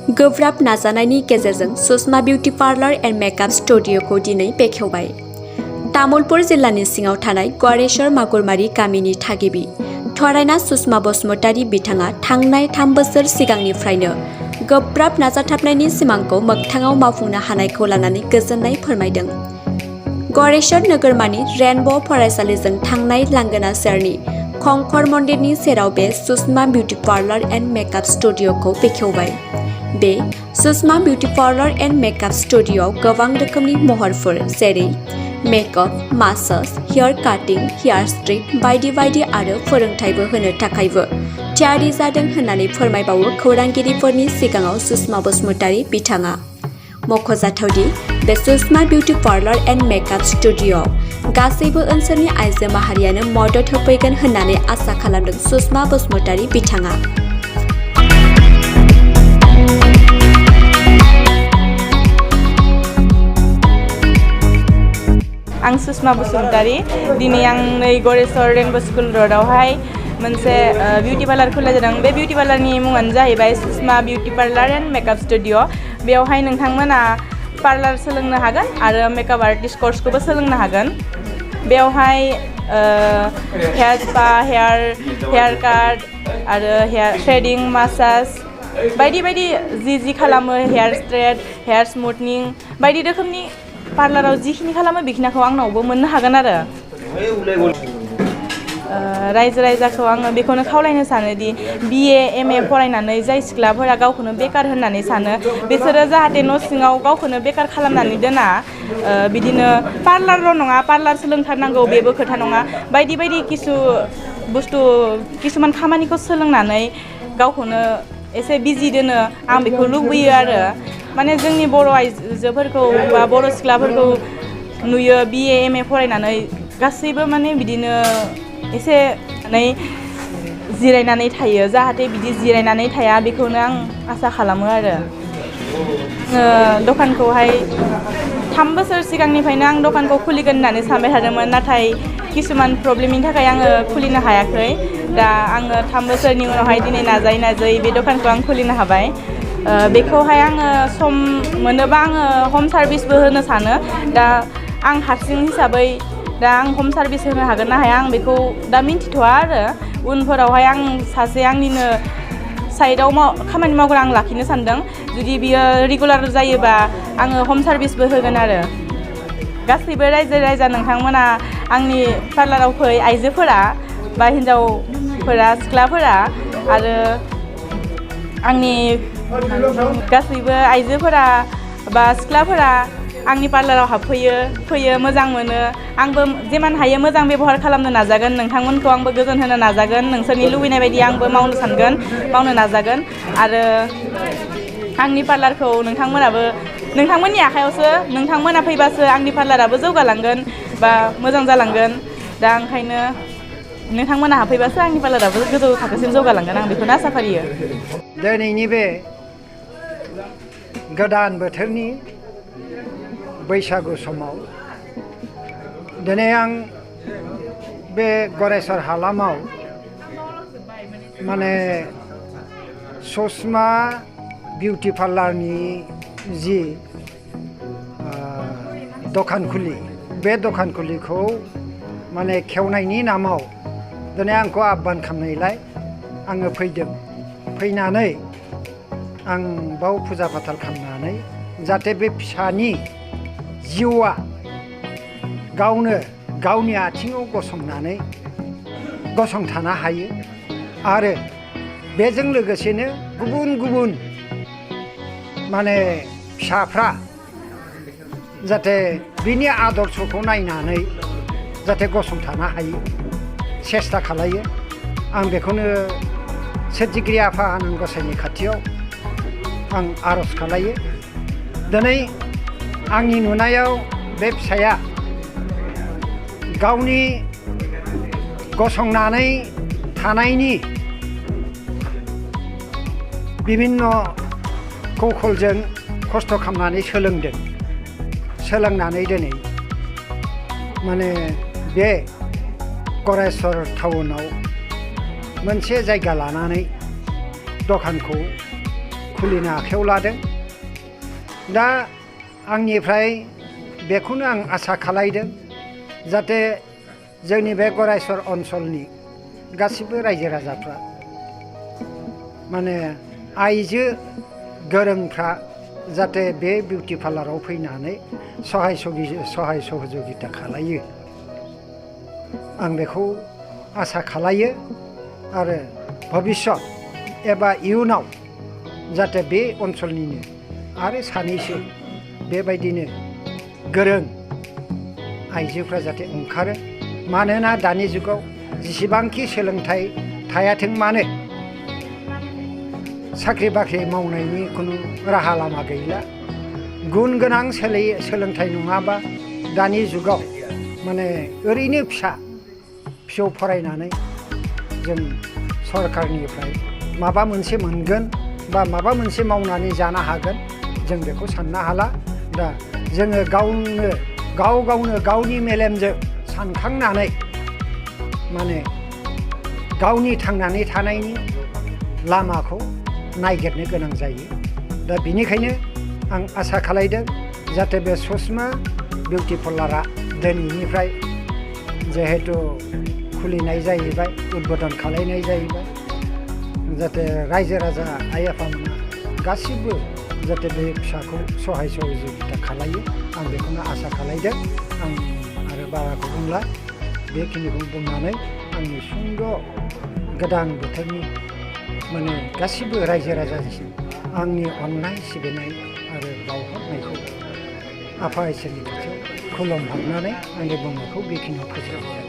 गोब्राब नाजानायनि गेजेरजों Sushma beauty parlour and makeup स्टुडिअ'खौ दिनै बेखेवबाय। तामुलपुर जिल्लानि सिङाव थानाय गवारेश्वर मागुरमारि गामिनि थागिबि थरायना सुषमा बसुमतारी बिथाङा थांनाय 3 बोसोर सिगांनिफ्रायनो गोब्राब नाजाथाबनायनि सिमांखौ मोगथाङाव मावफुंनो हानायखौ लानानै गोजोननाय फोरमायदों। गवारेश्वर नोगोरमानि रेनब' फरायसालिजों थांनाय लांगोना सेरनि खंखर मन्दिरनि सेराव बे Sushma beauty parlour and makeup स्टुडिअ'खौ बेखेवबाय। बे Sushma beauty parlour and makeup स्टुडिअ'आव गोबां रोखोमनि महरफोर जेरै makeup, massage, hair cutting, hair strip बायदि बायदि आरो फोरोंथायबो होनो थाखायबो थियारि जादों होननानै फोरमायबावो खौरांगिरिफोरनि सिगाङाव सुषमा बसुमतारी बिथाङा। मख'जाथावदि बे Sushma beauty parlour and makeup स्टुडिअ'आव गासैबो ओनसोलनि आइजो माहारियानो मदद होफैगोन होननानै आसा खालामदों सुषमा बसुमतारी बिथाङा। आं सुषमा बसुमतारी दिनै आं नै गवारेश्वर रेनब' स्कुल र'डआवहाय मोनसे बिउटि पार्लार खुलिनाय जादों। बे बिउटि पार्लारनि मुङानो जाहैबाय Sushma beauty parlour and makeup studio'. बेवहाय नोंथांमोना पार्लार सोलोंनो हागोन आरो मेकआप आर्टिस्ट कर्सखौबो सोलोंनो हागोन। बेवहाय हेयार स्पा, हेयार काट आरो हेयार थ्रेडिं, मासाज बायदि बायदि जि खालामो, हेयार स्ट्रेट, हेयार स्मुथनिं बायदि रोखोमनि पार्लाराव जिखिनि खालामो बेखिनिखौ आंनावबो मोननो हागोन आरो। रायजो राजाखौ आङो बेखौनो खावलायनो सानोदि BA MA फरायनानै जाय सिख्लाफोरा गावखौनो बेकार होननानै सानो बिसोरो जाहाथे न' सिङाव गावखौनो बेकार खालामनानै दोना। बिदिनो पार्लारल' नङा, पार्लार सोलोंथारनांगौ बेबो खोथा नङा। बायदि बायदि किसुमान खामानिखौ सोलोंनानै गावखौनो एसे बिजि दोनो आं बेखौ लुबैयो आरो। माने जोंनि बर' आइजोफोरखौ बा बर' सिख्लाफोरखौ नुयो BA MA फरायनानै गासैबो माने बिदिनो एसे जिरायनानै थायो। जाहाथे बिदि जिरायनानै थाया बेखौनो आं आसा खालामो आरो। दखानखौहाय 3 बोसोर सिगांनिफ्रायनो आं दखानखौ खुलिगोन होननानै सानबाय थादोंमोन, नाथाय किसुमान प्रब्लेमनि थाखाय आङो खुलिनो हायाखै। दा आङो 3 बोसोरनि उनावहाय दिनै नाजायै बे दखानखौ आं खुलिनो हाबाय। बेखौहाय आङो सम मोनोबा आङो हम सार्भिसबो होनो सानो। दा आं हारसिं हिसाबै दा आं हम सार्भिस होनो हागोन ना हाया आं बेखौ दा मिन्थिथ'आ आरो। उनफोरावहाय आं सासे आंनिनो साइडआव खामानि मावग्रा आं लाखिनो सानदों। जुदि बियो रेगुलार जायोबा आङो हम सार्भिसबो होगोन आरो। गासैबो रायजो राजा नोंथांमोना आंनि पार्लाराव फै, आइजोफोरा बा हिन्जावफोरा, सिख्लाफोरा आरो आंनि गासैबो आइजोफोरा बा सिख्लाफोरा आंनि पार्लाराव फैयो, मोजां मोनो। आंबो जेमान हायो मोजां बेब'हार खालामनो नाजागोन। नोंथांमोनखौ आंबो गोजोन होनो नाजागोन। नोंसोरनि लुबैनाय बायदि आंबो मावनो नाजागोन आरो आंनि पार्लारखौ नोंथांमोननि आखायावसो। नोंथांमोना फैबासो आंनि पार्लाराबो जौगालांगोन बा मोजां जालांगोन। दा ओंखायनो नोंथांमोना हाफैबासो आंनि पार्लाराबो गोजौ थाखोसिम जौगालांगोन, आं बेखौनो आसा फारियो। दिनैनि बे गोदान बोथोरनि बैसागु समाव दिनै आं बे गवारेश्वर हालामाव माने सुषमा बिउटि पार्लारनि जि दखान बे दखान खुलिखौ माने खेवनायनि नामाव दिनै आंखौ आह्वान खालामनायलाय आङो फैदों। फैनानै आं बाव फुजा फाथाल खालामनानै जाहाथे बे फिसानि जिउआ गावनो गावनि आथिङाव गसंथानो हायो आरो बेजों लोगोसेनो गुबुन माने फिसाफ्रा जाहाथे बिनि आदर्शखौ नायनानै जाहाथे गसंथानो हायो सेस्था खालायो। आं बेखौनो सोरजिगिरि आफा आनान गसाइनि खाथियाव आं आर'ज खालायो। दिनै आंनि नुनायाव बे फिसाया गावनि गसंनानै थानायनि बिभिन्न कौशलजों खस्थ' खालामनानै सोलोंनानै दिनै माने बे गवारेश्वर टाउनाव मोनसे जायगा लानानै दखानखौ खुलिनो आखायाव लादों। दा आंनिफ्राय बेखौनो आं आसा खालायदों जाहाथे जोंनि बे गरायसर ओनसोलनि गासिबो रायजो राजाफ्रा माने आइजो गोरोंफ्रा जाहाथे बे बिउटि पार्लाराव फैनानै सहाय सहযোगिता खालायो आं बेखौ आसा खालायो आरो भबिष्यत एबा इयुनाव जाहाथे बे ओनसोलनिनो आरो सानैसो बेबायदिनो गोरों आइजोफ्रा जाहाथे ओंखारो। मानोना दानि जुगाव जेसेबांखि सोलोंथाइ थायाथों मानो साख्रि बाख्रि मावनायनि खुनु राहा लामा गैला। गुन गोनां सोलोंथाइ नङाबा दानि जुगाव माने ओरैनो फिसौ फरायनानै जों सरकारनिफ्राय माबा मोनसे मोनगोन बा माबा मोनसे मावनानै जानो हागोन जों बेखौ साननो हाला। दा जोङो गावनो गावनि मेलेमजों सानखांनानै माने गावनि थांनानै थानायनि लामाखौ नागिरनो गोनां जायो। दा बिनिखायनो आं आसा खालायदों जाहाथे बे सुषमा बिउटि पार्लारा दिनैनिफ्राय जिहेतु खुलिनाय जाहैबाय उद्बोधन खालायनाय जाहैबाय जाहाथे रायजो राजा आइ आफामोना गासिबो जाहाथे बे फिसाखौ सहाय सहযোगिता खालायो आं बेखौनो आसा खालायदों। आं आरो बाराखौ बुंला बेखिनिखौ बुंनानै आंनि सुंद' गोदान बोथोरनि माने गासिबो रायजो राजासिम आंनि अननाय सिबिनाय आरो बावहरनायखौ आफा इसोरनि खाथियाव खुलुमहरनानै आंनि बुंनायखौ बेखिनियाव फोजोबबाय।